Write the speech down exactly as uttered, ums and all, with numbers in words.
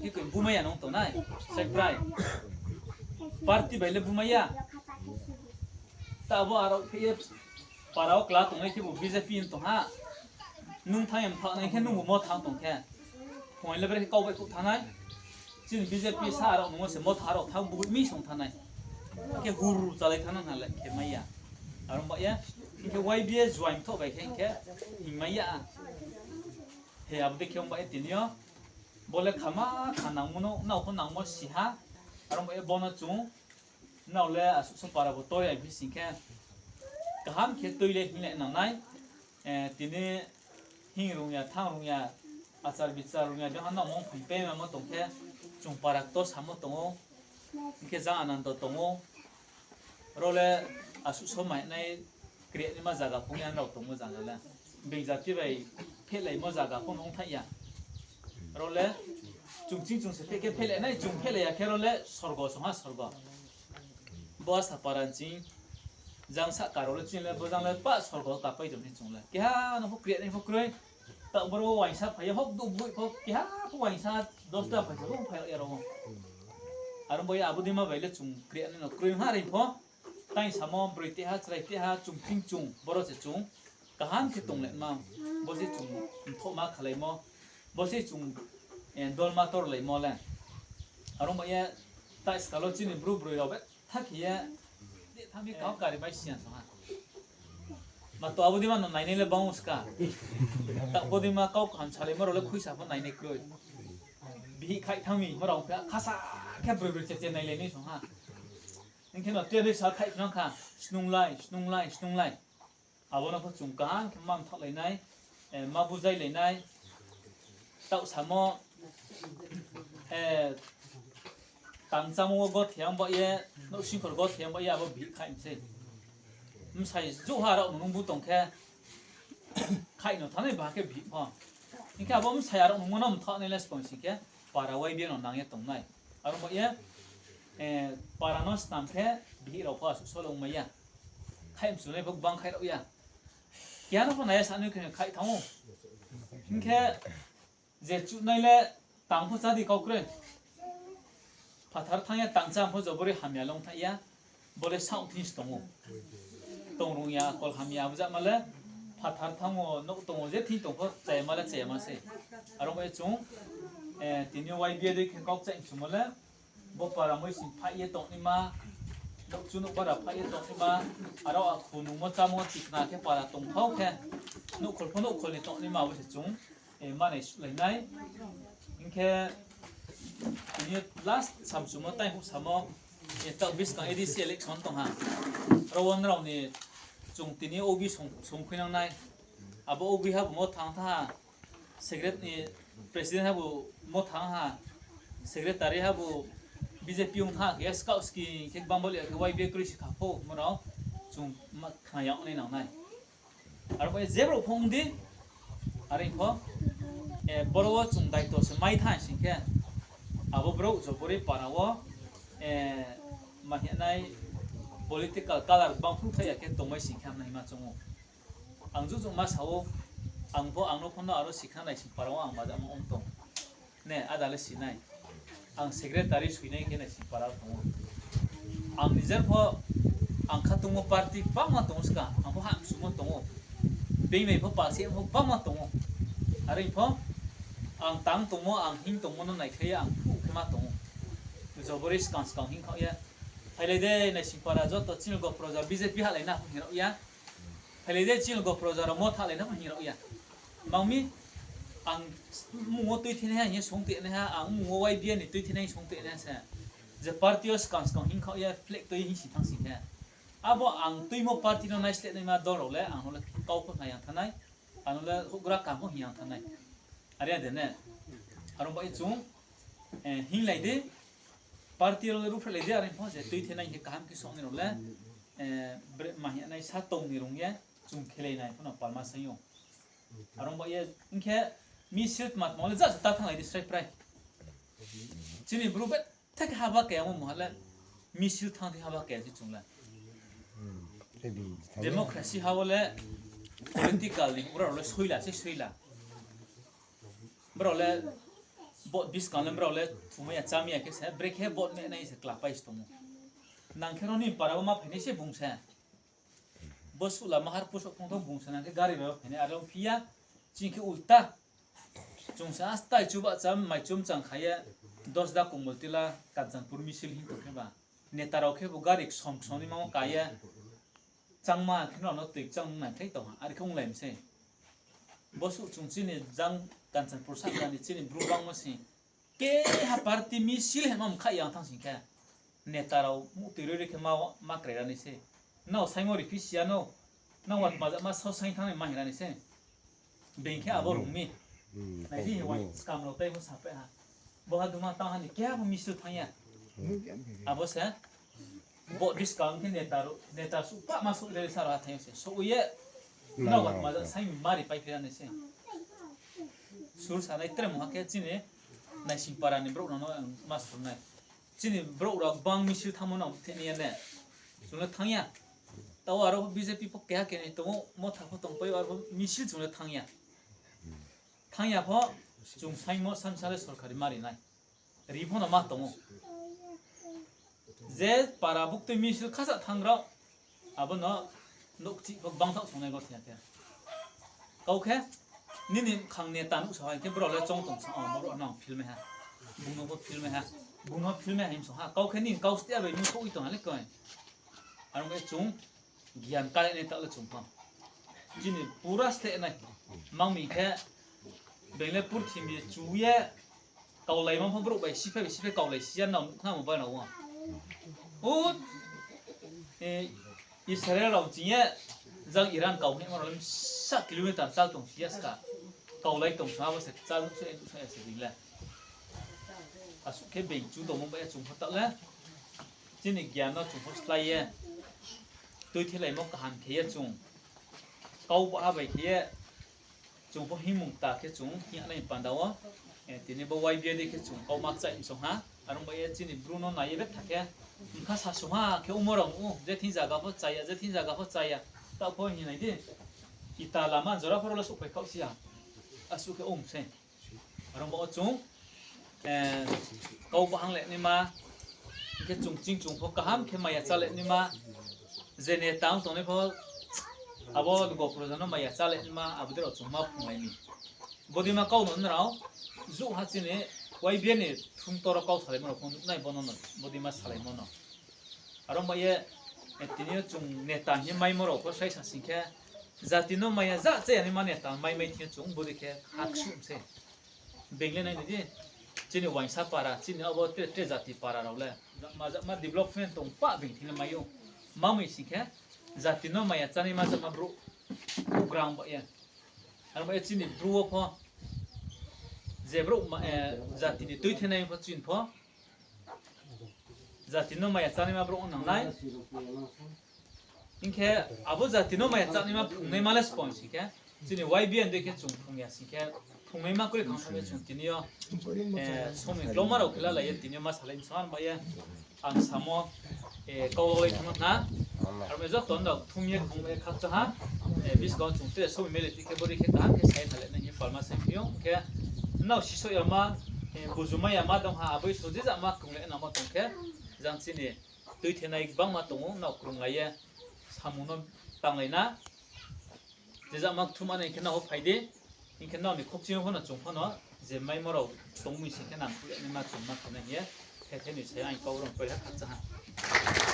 Khe koi bumai ya nung tongnai, sai prai. Party bai le bumai ya. Ta abo aro khe ye para wo kla tongnai khe bo B J P hing tong ha. Nung thanng ye mthaoh nai khe nung bo mo thanng tong khe. Phung le bere khe kau bai khouh thanng nai. Chini B J P sa aro nung wo se mo thanng aro thanng bo mi song thanng nai. Khe hur chalai thanng nang ha le khe mai ya. Aro ba ye, hing khe Y B A join thoh bai khe hing khe hing mai ya. He abo dei khe ong ba ye tini yo. Bo le khama kha nangmo no, nrao pho nangmo si ha. Aro ba ye bo no chung, nrao le asuh so para bo toi ai phi sing khe. Kaham khe tui le hing le nang nai. Eh, tini hing rung ya, thanng rung ya, achar bichar rung ya, jang ha nrao mong phaing pe ma mo tong khe, chung para ktor samo tong ou, hing khe jang anando tong ou. Ro le asuh so mai nai kre naima zaga phung ya nrao tongmo zaga le. Being jati bai phehlaimo zaga phung ong thaih ya. Ro le chung ching chung se phe khe phehlai nai, chung phehlai ya khe ro le sorgo song ha sorgo. Bo asa para ching jang sahka rao le chini le bo jang le pa sorgo kapai tong ni chung le. Keha no pho kre nai pho kroi. Ta boro wo uaingsa phai ye hok du boi pho keha pho uaingsa dosta phai sa bo phai ya ro. Aro bo ye abo dei ma bai le chung kre nai no kroi ha rei pho. Tai samo broi teha, chrai teha, chung ching chung, boro se chung kaham khe tong le ma, bo se chung mthohma khalaimo, bo se chung, eh, dolma torlaimo le. Aro ba ye, tai skal wo chini bru broi rao betha khe ye, thanng mi kau kari bai siyan song ha. Ma to abo dei ma no nainai le bang ska. Ta bo dei ma kau kaham salaimo rao le khuisa pho nainai kroi. Bihih khaih thanng mi, ma rao khe khasa khe broi broi che che nailai nai song ha. Hing khe no tre sa khaih phnang kha, snunglai, snunglai, snunglai. Abo no pho chung kaham khe ma mthaohlai nai, eh, ma bujailai nai. Taoh samo, eh, tang chámo wo gothe yang ba ye, nouhsingkhor gothe yang ba ye, abo bihih khaih mi sei. Bsai jouh ha rao nung bu tong khe, khaih no thanng nai ba khe bihih pho. Hing khe abo bsai rao nung no mthaoh nai le spong sing khe, para Y B A no nang ye tong nai. Aro ba ye, eh, para no snam khe bihih rao pho asuh so le ongmai ya. Khaih mchu nai pho gbang khaih rao ya. Keha no pho nai ya sa nai khe khaih thanng ou. Hing khe je chuhnai le tang pho chá di kau kroi. Phathar thanng ya tang chá pho jobori hamya le ong thaih ya. Bo le saoh thing se tong ou. Tong rung ya, kol hamya, abo jama le phathar thanng ou, nouh tong ou, je thing tong pho chayama le chayama sei. Aro ba ye chung, eh, tini Y B A dei khe kau kchaih mchumo le, bo para moi sing phaih ye tongnaima, nouhchu nouhbara phaih ye tongnaima, aro akhu nungmo chámo tikna khe para tongthao khe, nouhkhol pho nouhkhol ni tongnaima abo se chung, eh, manai suhlai nai. Hing khe, tini last samchumo tai houh samo, eh, taoh buskang A D C election tong ha. Aro wo nrao ni chung tini O B song, songkhuinang nai. Abo O B ha bo mo thanng tha ha. Secret-, ni president ha bo mo thanng ha, secretary ha bo B J P ong thanng ha khe, scout ski khe gbang bali khe Y B A kroi si kha pho, mo rao chung ma khna yag nai nang nai. Aro ba ye je brouh pho ong di, are pho, eh, boro wo chung daito se mai thanng sing khe, abo brouh jobori para wo, eh, ma hing nai political color gbang phruh thai ya khe tongmai sing khe hamnai hima chung ou. Ang jugjugma sa ou, ang pho ang no pho no aro sikhna naising para wo ang bajamo ong tong. Ne, ada le si nai. Ang secretary soi nai khe naising para wo tong ou. Ang nijer pho, ang kha tongmo party bangma tong ou ska, ang pho hahsumo tong ou. Being bai pho palsi pho bangma tong ou. Are pho, ang tang tongmo, ang hing tongmo no naikhlai ye ang phuh khe ma tong ou. Jobori skang skang hing khaoh ye. Phailai de naising para joto chini logo proja B J P hahlai na hing rao ya. Phailai de chini logo proja rao mo thahlai na hing rao ya. Mang mi, ang mmung wo tuithenaiha hing ye song tuinaiha, ang mmung wo Y B A ni tuithenai hing song tuinaiha se. Je party yo skang skang hing khaoh ye flag tui hing si thanng sing khe. Abo ang tuimo party no naisleh naima dol rao le, ang no le kau pho hing yang thanng nai, ang no le houhgra kaham pho hing yang thanng nai. Are ya de ne? Aro ba ye chung, eh, hinglai di, party rao le ruhphreh lai di, are pho je tuithenai hing khe kaham khe song nai rao le, eh, bre-, ma hing nai sa tong ni rung ye, chung khelai nai pho no palma saing ou. Aro ba ye, hing khe misil tma tma le just ta thannglai di srai prai. Chini bru betha khe haba kaya mo mungha le misil thanng di haba kaya se chung le. Democracy ha wo le political ni ura rao le soila se soila. Brao le Vote buskang le brao le thumai ya chámai ya khe se, brekhe vote me nai se klapai se tong ou. Nang khe ro ni para wo ma phainai se bung se. Bo suh lama har pusoh phung thang bung se nang khe gari bai wo phainai, are ong phi ya, chini khe ulta. Chung se astai chuba cham, mai chum chang kha ye, Dosda, Komoltila, Kanchanpur misil hing tong khe ba. Neta rao khe bo gari ksom ksom ni ma wo ka ye, changma khe no no tui chang nai khlai tong ha, are khe onglai mi se. Bo suh chung chini jang Kanchanpur sahka ni chini Bru bangmo sing. Keha party misil hema mkha yang thang sing khe. Neta rao muhtui roi roi khe ma, ma krai ra nai se. Nrao saingmo riphi si ya no. Nrao watmaja ma sao saing thanng nai ma hing ra nai se. Being khe abo rung mi. Nai di, hing wa skam rao tei pho sapai ha. Bo ha duma tang ha ni keha pho misil thanng ya. Abo se. Bo buskang khe neta rao, neta suh pah ma suh le sa ra thanng se. Souh ye. Nrao watmaja saing ma ripai phi ra nai se. Sur sanai tre mungha khe chini Naisingpara ni brouh rao no ang ma sur nai. Chini brouh rao gbang misil thanngmo no thik ni ya ne. Chung le thanng ya. Tao aro BJP pho keha kenai tong ou, Motha pho tongpai ou, aro pho misil chung le thanng ya. Thanng ya pho, chung saingmo samsa le sorkari ma ri nai. Ri pho no ma tong ou. Je para buktui misil khasa thanng rao, abo no nouhkchih pho gbang thaoh songnai gor thing ya khe. Kau khe, nini bkhang neta nuhsao hai khe brao le choung tong sa, o, brao no ang philmai ha. Bung no pho philmai ha. Bung no philmai ha hing song ha. Kau khe nini kau stia bai nung souh ye tong ha le koi. Are ong khe chung, gian kale nai taoh le chung pho. Chini pura steh nai. Mang mi khe, being le purthimbi chu ye, kaulaimo pho brouh bai siphai bai siphai kaulai si ya nrao nuh khna mobile rao wo. O, Israel rao ching ye, jang Iran kau hnaima rao le sa kilometer chal tong si ya ska. Kaulai tong sa abo se chal nuhsao ya nuhsao ya se being le. Asuh khe being chu tongmo bai ye chung pho taoh le. Chini gian no chung pho slái ye. Tuithelaimo kaham khe ye chung. Kau baha bai khe ye. Chung pho hingmung ta khe chung hing ya nai panda wo. Eh, tini bo YBA dei khe chung kau ma kchaih msong ha. Are ong bai ye chini Bru no nai ye betha khe. Bkha sasung ha khe omo rao nuh ou. Je thing zaga pho chaya, je thing zaga pho chaya. Taoh pho hing nai di. Ita lama jora pho rao le souhphai khaoh si ya. Asuh khe ong se. Are ong ba wo chung, eh, kau bahang le naima, hing khe chung ching chung pho kaham khe maya chá le naima, je neta ong tongnai pho, abo gopro jano maya chá le naima, abo dei rao chung ma phrunglai mi. Bodei ma kau no nrao, jouh ha chini, YBA ni thung toro kau salaimo rao pho nuh nai bo no no, bodei ma salaimo no. Are ong ba ye, eh, tini yo chung neta hing ye maimo rao pho saisa sing khe, jati no maya ja chaya naima neta maimai thing yo chung bodei khe ha ksuh se. Being le nai nai di, chini uaingsa para, chini abo tre, tre jati para rao le, ma, ma development tong pah being thing le mai ou. Ma mi sing khe, jati no maya chánaima jama brouh, brouh grang ba ye. Are ong ba ye chini Bru wo pho, je brouh ma, eh, jati ni tuithenai pho chini pho, jati no maya chánaima brouh ong nang nai. Hing khe abo jati no maya chánaima phrungnaima le sbo sing khe, chini YBA dei khe chung phrung ya sing khe, phrungnaima kroi khang thanng ye chung tini yo, eh, somoi kloma rao khe lalai ye tini yo ma salai msong ha ba ye, ang samo, eh, kau lai thanng na, aro joto no thum ye khong ye khakchang ha, eh, buskang chung tre somoi mele ti khe bodei khe kaham khe sai tha le nai hing ye palma sai phi ou, hing khe nrao sisoh yama, eh, bujumai yama dong ha, abo Isor je jama krung le nangmo tong khe, jang chini tuithenai gbangma tong ou, nrao krunglai ye samung no tanglai na. Je jama kthuma nai hing khe nrao phai di, hing khe nrao ni khokching yo pho no chung pho no, je maimo rao tong mi sing khe nang khuh le naima chung ma khe nai hing ye, the the ni sai ang kau rao paiha khakchang ha.